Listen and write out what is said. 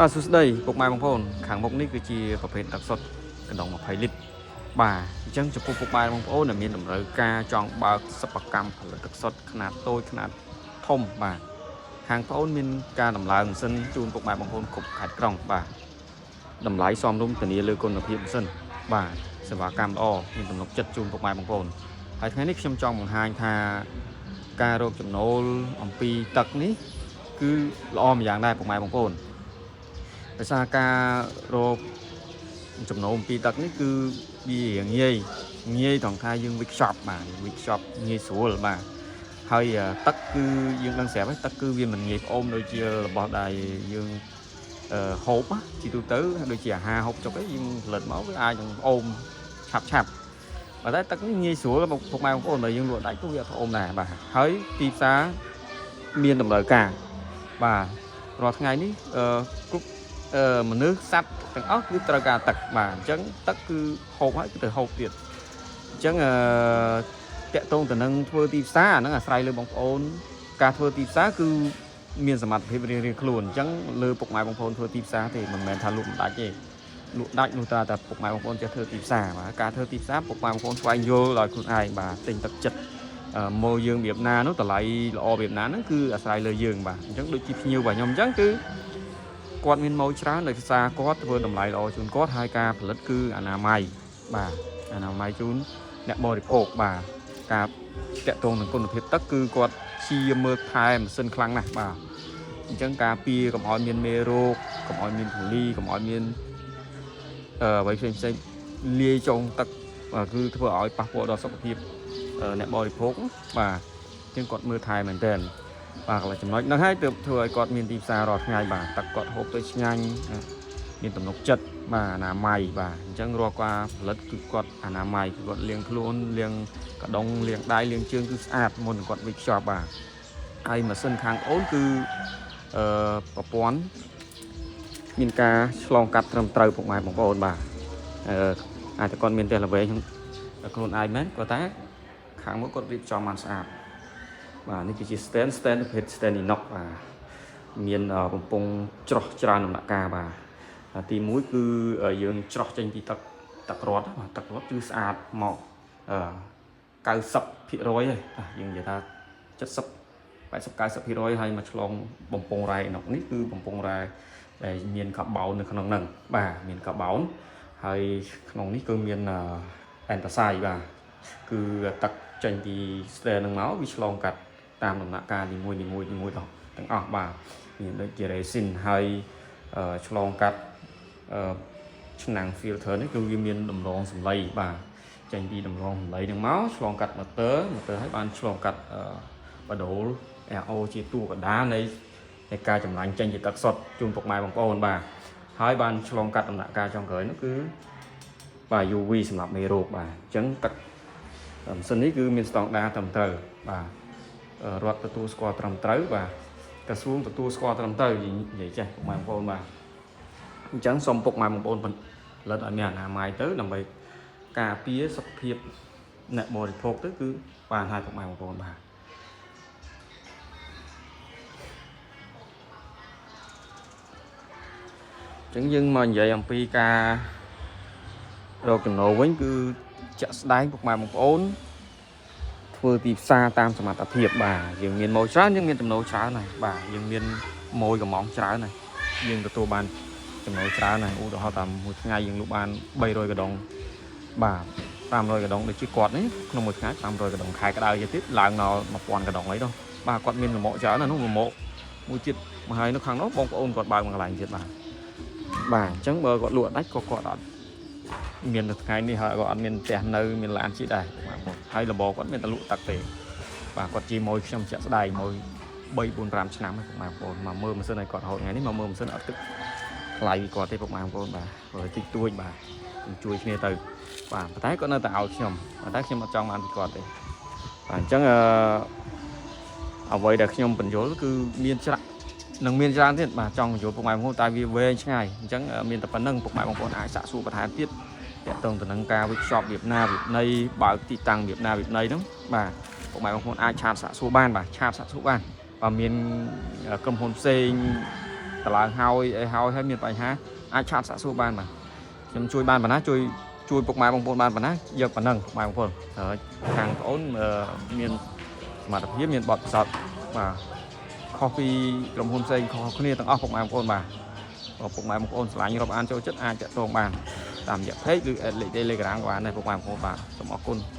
បាទសួស្តីពុកម៉ែបងប្អូនខាងមុខនេះគឺជាប្រភេទទឹកសុទ្ធកណ្ដុង20លីត្របាទអញ្ចឹងចំពោះពុកម៉ែបងប្អូនដែលមានតម្រូវការចង់បើកសិប្បកម្មផលិតទឹកសុទ្ធខ្នាតតូចខ្នាតធំបាទខាងបងប្អូនមានការដំឡើងម៉ាស៊ីនជូនពុកម៉ែបងប្អូនគ្រប់ខេត្តក្រុងបាទតម្លៃសមរម្យធានាលើគុណភាពម៉ាស៊ីនបាទសេវាកម្មល្អមានទំនុកចិត្តជូនពុកម៉ែបងប្អូនហើយថ្ងៃនេះខ្ញុំចង់បង្ហាញថាការរកចំណូលអំពីទឹកនេះគឺល្អម្យ៉ាងដែរពុកម៉ែបងប្អូន ដោយសារការរកចំណូលអំពីទឹកនេះគឺវារាងងាយងាយត្រង់ថាយើងវិចខ្ចប់បាទវិចខ្ចប់ងាយស្រួលបាទហើយទឹកគឺយើងដឹងស្រាប់ហើយទឹកគឺវាមិនងាយផ្អូមដូចជារបស់ដែលយើងហូបណាជាទូទៅដូចជាអាហារហូបចុកអីយើងផលិតមកវាអាចនឹងផ្អូមឆាប់ឆាប់ប៉ុន្តែទឹកនេះងាយស្រួលពុកម៉ែបងប្អូនបើយើងលក់ដាច់ក៏វាអត់ផ្អូមដែរបាទហើយទីផ្សារមានតម្រូវការបាទរាល់ថ្ងៃនេះគ្រប់ មនុស្សសត្វទាំងអស់គឺត្រូវការទឹកបាទអញ្ចឹងទឹកគឺហូបហើយគឺទៅហូបទៀតអញ្ចឹងតាក់ទងទៅនឹងធ្វើទីផ្សារហ្នឹងអាស្រ័យលើបងប្អូនការធ្វើទីផ្សារគឺមានសមត្ថភាពរៀងៗខ្លួនអញ្ចឹងលើពុកម៉ែបងប្អូនធ្វើទីផ្សារទេមិនមែនថាលក់មិនដាច់ទេលក់ដាច់នោះតើតែពុកម៉ែបងប្អូនចេះធ្វើទីផ្សារបាទការធ្វើទីផ្សារពុកម៉ែបងប្អូនស្វែងយល់ដោយខ្លួនឯងបាទទិញទឹកចិត្តមកយើងរបៀបណានោះតម្លៃល្អរបៀបណាហ្នឹងគឺអាស្រ័យលើយើងបាទអញ្ចឹងដូចជាភ្ញៀវរបស់ខ្ញុំអញ្ចឹងគឺ គាត់មានម៉ូយច្រើនដោយសារគាត់ធ្វើតម្លៃល្អជូនគាត់ហើយការផលិតគឺអនាម័យបាទអនាម័យជូនអ្នកបរិភោគបាទការតាក់ទងនឹងគុណភាពទឹកគឺគាត់ជាមើលថែម៉ាស៊ីនខ្លាំងណាស់បាទអញ្ចឹងការពារកុំឲ្យមានមេរោគកុំឲ្យមានធូលីកុំឲ្យមានអ្វីផ្សេងផ្សេងៗលាយចងទឹកបាទគឺធ្វើឲ្យប៉ះពាល់ដល់សុខភាពអ្នកបរិភោគបាទអញ្ចឹងគាត់មើលថែមែនទែន បាទកន្លែងចំណុចហ្នឹងហើយទើបធ្វើឲ្យគាត់មានទីផ្សាររាល់ថ្ងៃបាទទឹកគាត់ហូបទៅឆ្ងាញ់មានទំនុកចិត្តបាទអនាម័យបាទអញ្ចឹងរាល់ការផលិតគឺគាត់អនាម័យគឺគាត់លាងខ្លួនលាងកដុងលាងដៃលាងជើងគឺស្អាតមុននឹងគាត់វិចខ្ចប់បាទហើយម៉ាស៊ីនខាងអូនគឺប្រព័ន្ធមានការឆ្លងកាត់ត្រឹមត្រូវពុកម៉ែបងប្អូនបាទអឺអាចតែគាត់មានផ្ទះល្វែងខ្លួនឯងមែនគាត់តែខាងមុខគាត់រៀបចំបានស្អាត បាទនេះគឺជា stand ប្រភេទ stand inox បាទមានកំពង់ច្រោះច្រើនដំណាក់កាលបាទទី1គឺយើងច្រោះចេញពីទឹកទឹករត់បាទទឹករត់គឺស្អាតមក90%ហើយបាទយើងនិយាយថា70 80 90%ហើយមកឆ្លងបំពង់រ៉ែ inox នេះគឺបំពង់រ៉ែដែលមានកាបោននៅក្នុងហ្នឹងបាទមានកាបោនហើយក្នុងនេះគឺមានអែនតាសៃបាទគឺទឹកចេញពី stand ហ្នឹងមកវាឆ្លងកាត់តាមដំណាក់កាលនីមួយនីមួយនីមួយដល់ទាំងអស់បាទមានដូចជា resin ហើយឆ្លងកាត់ឆ្នាំង filter នេះគឺវាមានតម្រងសម្លៃបាទចេញពីតម្រងសម្លៃហ្នឹងមកឆ្លងកាត់ motor ហើយបានឆ្លងកាត់បដូល RO ជាតួកណ្ដាលនៃការចម្លាញ់ចេញជាទឹកសុទ្ធជូនពុកម៉ែបងប្អូនបាទហើយបានឆ្លងកាត់ដំណាក់កាលចុងក្រោយនោះគឺបាទ UV សម្រាប់មេរោគបាទអញ្ចឹងទឹកម៉ាស៊ីននេះគឺមានស្តង់ដារត្រឹមត្រូវបាទរដ្ឋទទួលស្គាល់ត្រឹមត្រូវបាទក្រសួងទទួលស្គាល់ត្រឹមត្រូវនិយាយចេះពុកម៉ែបងប្អូនបាទអញ្ចឹងសូមពុកម៉ែបងប្អូនផលិតឲ្យមានអនាម័យទៅដើម្បីការពារសុខភាពអ្នកបរិភោគទៅគឺបានហើយពុកម៉ែបងប្អូនបាទអញ្ចឹងយើងមកនិយាយអំពីការរកចំណូលវិញគឺជាក់ស្ដែងពុកម៉ែបងប្អូនធ្វើទីផ្សារតាមសមត្ថភាពបាទយើងមានម៉ូយច្រើនយើងមានចំណូលច្រើនហើយបាទយើងមានម៉ូយកំងច្រើនហើយយើងទទួលបានចំណូលច្រើនហើយឧទាហរណ៍តាមមួយថ្ងៃយើងលក់បាន300កដងបាទ500កដងដូចជាគាត់នេះក្នុងមួយថ្ងៃ500កដងខែក្តៅទៀតឡើងដល់1000កដងអីនោះបាទគាត់មានលម៉កច្រើនណាស់នោះលម៉កមួយទៀតមកហើយនៅខាងនោះបងប្អូនគាត់បើកមួយកន្លែងទៀតបាទបាទអញ្ចឹងបើគាត់លក់ដាច់ក៏គាត់អត់មាននៅថ្ងៃនេះហើយក៏អត់មានផ្ទះនៅមានឡានជិះដែរបងប្អូនហើយរបរគាត់មានតែលក់ទឹកទេបាទគាត់ជាម៉ួយខ្ញុំជាក់ស្ដែងម៉ួយ3 4 5ឆ្នាំហើយបងប្អូនមកមើលម៉ាស៊ីនឲ្យគាត់រហូតថ្ងៃនេះមកមើលម៉ាស៊ីនអត់គិតថ្លៃពីគាត់ទេបងប្អូនបាទព្រោះតិចតួចបាទខ្ញុំជួយគ្នាទៅបាទប៉ុន្តែគាត់នៅតែឲ្យខ្ញុំប៉ុន្តែខ្ញុំអត់ចង់បានពីគាត់ទេបាទអញ្ចឹងអ្វីដែលខ្ញុំបញ្យល់គឺមានច្រាក់នឹងមានច្រើនទៀតបាទចង់បញ្យល់ពុកម៉ែបងប្អូនតែវាវែងឆ្ងាយអញ្ចឹងមានតែប៉ុណ្្នឹងពុកម៉ែបងប្អូនអាចសាកសួរបន្ថែមទៀតតាក់ទងទៅនឹងការវិចខ្ចប់របៀបណារបៀបណីបើកទីតាំងរបៀបណារបៀបណីហ្នឹងបាទពុកម៉ែបងប្អូនអាច chat សាកសួរបានបាទ chat សាកសួរបានបើមានក្រុមហ៊ុនផ្សេង តឡើងហើយអីហើយហើយមានបញ្ហាអាច chat សាកសួរបានបាទខ្ញុំជួយបានប៉ុណ្ណាជួយជួយពុកម៉ែបងប្អូនបានប៉ុណ្ណាយកប៉ុណ្ណឹងពុកម៉ែបងប្អូនហើយខាងបងប្អូនអឺមានសមត្ថភាពមានបទពិសោធន៍បាទខុសពីក្រុមហ៊ុនផ្សេងខុសគ្នាទាំងអស់ពុកម៉ែបងប្អូនបាទបើពុកម៉ែបងប្អូនស្រឡាញ់រាប់អានចូលចិត្តអាចតាក់ទងបានតាមរយៈ page ឬ add លេខ Telegram ក៏បានដែរពុកម៉ែបងប្អូនបាទសូមអរគុណ។